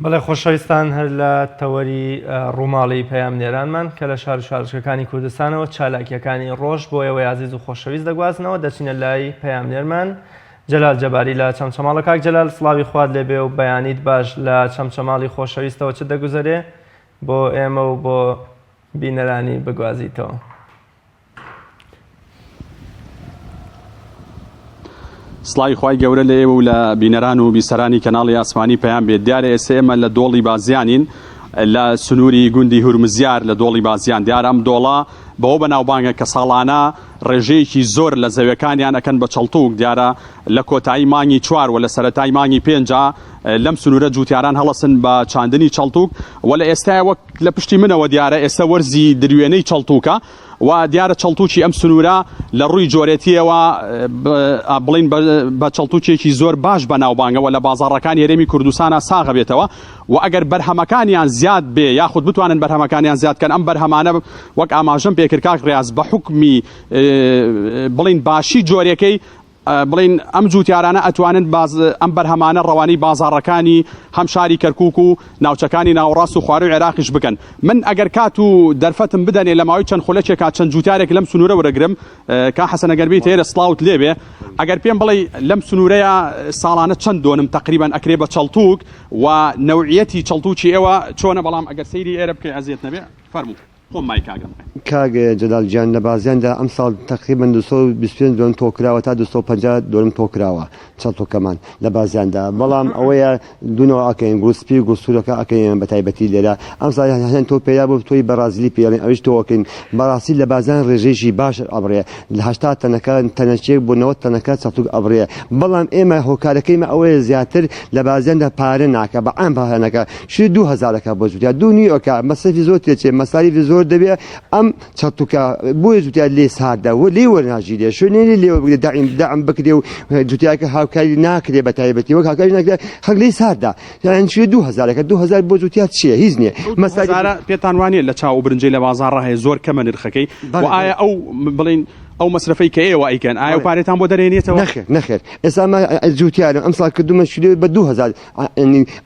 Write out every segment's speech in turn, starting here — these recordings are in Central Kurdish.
بەڵێ خۆشەویستان هەر لە تەوەری ڕووماڵی پەیامنێرانمان کە لە شار و شارۆچکەکانی کوردستانەوە چالاکییەکانی ڕۆژ بۆ ئێوەی ئازیز و خۆشەویست دەگوازنەوە دەچینە لای پەیامنێرمان جەلال جەباری لە چەمچەماڵە کاک جەلال سڵاوی خوات لێبێ و بەیانیت باش لە چەمچەماڵی خۆشەویستەوە چ دەگوزەرێ بۆ ئێمە و بۆ بینەرانی بگوازیتەوە. سڵاوی خوای گەورە لە ئێوە و لە بینەران و بیسەرانی کەناڵی ئاسمانی پەیام بێت دیارە ئێستا ئێمە لە دۆڵی بازیانین لە سنووری گوندی هورمزیار لە دۆڵی بازیان دیارە ئەم دۆڵە بەوە بەناوبانگە کە ساڵانە ڕێژەیەکی زۆر لە زەویەکانیان ئەکەن بە چەڵتوک دیارە لە کۆتایی مانگی چوار و لە سەرەتای مانگی پێنجا لەم سنوورە جوتیاران هەڵەسن بە چاندنی چەڵتوک و لە ئێستای وەک لە پشتی منەوە دیارە ئێستا وەرزی دروێنەی چەڵتوکە و دیارە چەڵتوکی ئەم سنوورە لە ڕووی جۆرێتیەوە بڵین بە چەڵتوکێکی زۆر باش بەناوبانگەوە لە بازاڕەکانی هەرێمی کوردستانە ساغە بێتەوە و ئەگەر بەرهەمەکانیان زیاد بێ یاخود بتوانن بەرهەمەکانیان زیاد کەن ئەم بەرهەمانە وەک ئاماژەم پێکرد کاک ڕیاز بە حوکمی بڵین باشی جۆرەکەی بڵێین ئەم جووتیارانە ئەتوانن باز ئەم بەرهەمانە ڕەوانەی بازاڕەکانی هەم شاری کەرکووک و ناوچەکانی ناوەڕاست و خوارووی عێراقیش بکەن. من ئەگەر کات و دەرفەتم بدەنێ لە ماوەی چەند خولەکێکا چەند جووتیارێک لەم سنوورە وەرەگرم. کا حەسەن ئەگەر بێیتە ئێرە سڵاوت لێ بێ. ئەگەر پێم بڵێی لەم سنوورەیا ساڵانە چەند دۆنم تەقریبەن ئەکرێ بە چەڵتووک و نەوعیەتی چەڵتووکی ئێوە چۆنە بەڵام ئەگەر سەیری ئێرە بکەی ئەزیەت نەبێ فەرموو. خۆم مایک ئاگرم. کاک جەلال گیان لە بازیاندا ئەمساڵ تەقریبەن 225 دۆنم تۆو کراوە تا 250 دۆنم تۆو کراوە چەڵتۆکەمان لە بازیاندا بەڵام ئەوەیە دوو نەوع ئەکەین گوڵ سپی و گوڵ سوورەکە ئەکەین بە تایبەتی لێرە ئەمساڵ هەن تۆو پەیدا بوو تۆی بەڕازیلی پێڵێن ئەویش تۆو ئەکەین بەڕاستی لە بازیان ڕێژەیەکی باش ئەبڕێ لە 80 تەنەکە تەنەکێک بۆ 90 تەنەکە چەڵتوک ئەبڕێ بەڵام ئێمە هۆکارەکەیمە ئەوەیە زیاتر لە بازیاندا پارە ناکە بە عام پارە ناکە شیر دوو هەزارەکە بۆ جوتیار دوو نیوەکە مەسرەفی زۆر تێچێ مەساریفی زۆر دەبێ ئەم چەتوکە بۆیە جوتیار لێ ساردە و لێ وەرناگیرێ شوێنێ لێ وەربگرێ داعم داعم بکرێ و جوتیارکە هاوکاری ناکرێ بە تایبەتی وەک هاوکاری ناکرێ خەڵک لێ ساردە یان شوێ دوو هەزارەکە دوو هەزار بۆ جوتیار چییە هیچ نییە مەساریف هەزارە پێتان وانییە لە چاو برنجەی لە بازاڕا هەیە زۆر کەمە نرخەکەی و ئایا ئەو بڵین ئەو مەسرەفەی کە ئێوە ئەیکەن ئایا پارێتان بۆ دەرێنێتەوە؟ نەخێر نەخێر ئێستا مە جوتیارم ئەمساڵ کردومە شلێ بە 2000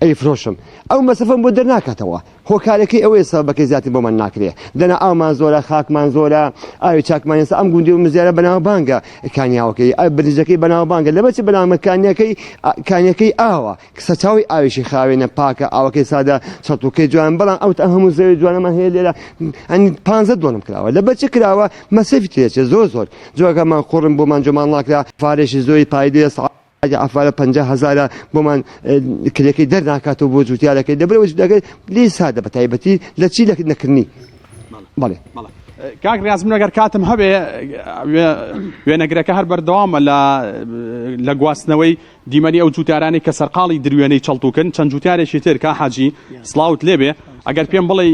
ئەیفرۆشم ئەو مەسرەفەم بۆ دەرناکاتەوە هۆکارەکەی ئەوەیە سەبەبەکەی زیاتر بۆمان ناکرێ دەنا ئاومان زۆرە خاکمان زۆرە ئاوی چاکمان ئێستا ئەم گوندی و مزیارە بەناوبانگە کانیاوەکەی ئە برنجەکەی بەناوبانگە لەبەر چ بەناومە کانیەکەی کانیەکەی ئاوە سەرچاوی ئاویشی خاوێنە پاکە ئاوەکەی سادە چەتوکەی جوان بەڵام ئەو ئەم هەموو زەوی جوانەمان هەیە لێرە ئەنی پانزە دۆنم کراوە لەبەر چ کراوە مەسرەفی تێچێ زۆر زۆر جۆگەمان قوڕن بۆمان جۆمان ڵاکرا فارێکی زۆری پایدێ ئەگەر ئەفارە 50 هەزارە بۆمان کرێکەی دەرناکاتەوە بۆ جوتیارەکەی لەبەرەوە جوتیارەکەی لێی سادە بە تایبەتی لە چی لە نەکردنی بەڵێ کاک ڕاز من ئەگەر کاتم هەبێ وێنەگرەکە هەر بەردەوامە لە لە گواستنەوەی دیمەنی ئەو جوتیارانەی کە سەرقاڵی دروێنەی چەڵتوکن چەند جوتیارێکی تر کا حاجی سڵاوت لێبێ ئەگەر پێم بڵێ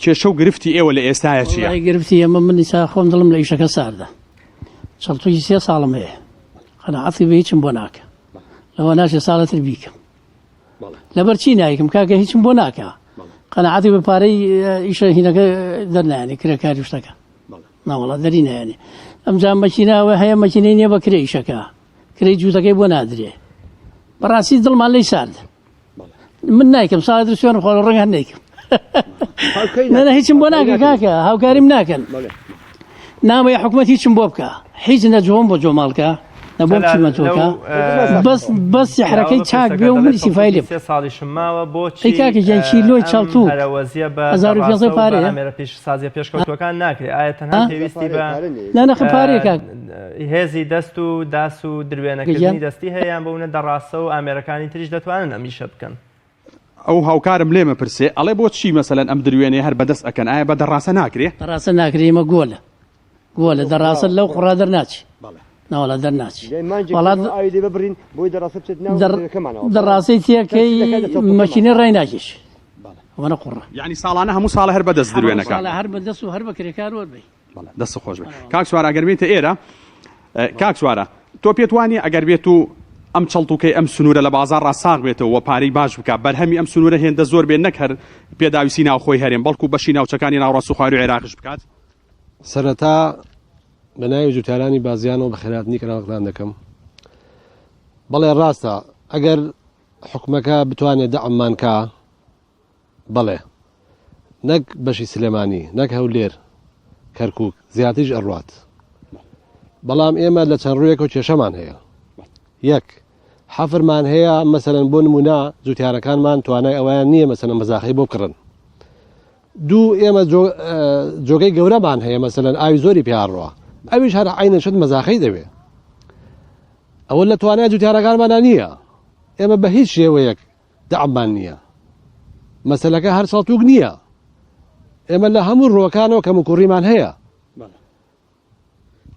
کێشە و گرفتی ئێوە لە ئێستاە چییە گرفتی ئێمە من ئیسا خۆم دڵم لە ئیشەکە ساردە چەڵتوکی سێ ساڵم هەیە قەناعەتی بە هیچم بۆ ناکە لەوە ناچێ ساڵە تر بیکەم لەبەر چی نایکم کاکە هیچم بۆ ناکە قەناعەتی بە پارەی ئیشە هینەکە دەرنایانی کرێکاری شتەکە ناوەڵا دەری نایانی ئەمجا مەکینەوە هەیە مەکینەی نییە بە کرێ ئیشەکە کرێی جووتەکەی بۆ نادرێ بەڕاستی دڵمان لی سارد من نایکەم ساڵی تر سوێن خۆ ڕەنگە هەر نەیکەم نە هیچم بۆ ناکە کاکە هاوکاریم ناکەن نامەیە حکومەت هیچم بۆ بکە هیچ نە جۆم بۆ جۆماڵکە نە بۆم چیمەتۆکە بەس بەس سحرەکەی چاک بێ و منی سیفای لێ سێ ساڵیشم ماوە بۆچی کاکە گیان کیلۆی چەڵتوو هەرەوەزیە بە 1500 پارەیە ئامێرە پیشەسازیە پێشکەوتووەکان ناکرێ ئایا تەنها پێویستی بە نا نەخ پارەیە کاک هێزی دەست و داس و دروێنەکردنی دەستی هەیە یان بەونە دەڕاسە و ئامێرەکانی تریش دەتوانن ئەم ئیشە بکەن؟ ئەو هاوکارم لێمە پرسێ ئەڵێ بۆ چی مەسەلەن ئەم دروێنەیە هەر بەدەست ئەکەن ئایا بە دەڕاسە ناکرێ؟ دەڕاسە ناکرێ ئێمە گۆلە گۆلە دەڕاسە لەو قوڕا دەرناچی ناوەڵا دەرناچی وەڵا ئاوی لێ ببڕین بۆی دەڕاسە بچێت ناو دەرەکەمانەوە دەڕاسەی تێکەی مەکینە ڕای ناکێشی ئەوەنە قوڕە یعنی ساڵانە هەموو ساڵە هەر بەدەست دروێنەکە هەر بەدەست و هەر بە کرێکار وەربەی بەڵێ دەست خۆش بێت کاک سوارە ئەگەر بێتە ئێرە کاک سوارە تۆ پێت وانە ئەگەر بێت و ئەم چەڵتوکەی ئەم سنوورە لە بازار ڕاستاق بێتەوە و پارەی باش بکە بەرهەمی ئەم سنوورە هێندە زۆر بێت نەک هەر پێداویستی ناوخۆی هەرێم بەڵکو بەشی ناوچەکانی ناوڕاست و خواروی عێراقش بکات سەرەتا بە ناوی جوتیارانی بازیانەوە بەخێرهاتنی کەناڵەکەتان دەکەم بەڵێ ڕاستە ئەگەر حکومەکە بتوانێت دەعممان کا. بەڵێ نەک بەشی سلێمانی نەک هەولێر کەرکک زیاتریش ئەڕوات بەڵام ئێمە لە چەند ڕوویەکەوە کێشەمان هەیە یەک حەفرمان هەیە مەسەلەن بۆ نمونە جوتیارەکانمان توانای ئەویان نییە مەسەلەن مەزاخەی بۆ بکڕن دوو ئێمە جۆگەی گەورەمان هەیە مەسەلەن ئاوی زۆری پیاڕوە ئەویش هەر عینە شت مەزاخەی دەوێ ئەوە لە توانای جوتیارەکانمانە نییە ئێمە بە هیچ شێوەیەک دەعممان نییە مەسەلەکە هەر ساڵتوک نییە ئێمە لە هەموو ڕۆکانەوە کەم و کوڕیمان هەیە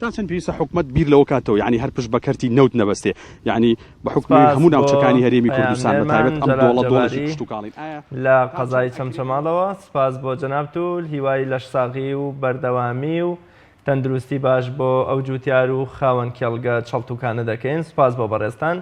تا چەند پێویستە حکومەت بیر لەوە کاتەوە یعنی هەر پشت بە کەرتی نەوت نەبەستێ یعنی بە حکومی سپاس هەموو بۆ ناوچەکانی هەرێمی کوردستان بە تایبەت پەیامنێرمان ئەم جەلال دۆڵە دۆڵێکی جەباری کشتوکاڵین ئایا لە تا چەند قەزای ئەکرێ چەمچەماڵەوە سپاس بۆ جەنابت و هیوای لەشساغی و بەردەوامی و تەندروستی باش بۆ ئەو جوتیار و خاوەن کێڵگە چەڵتوکانە دەکەین سپاس بۆ بەڕێزتان.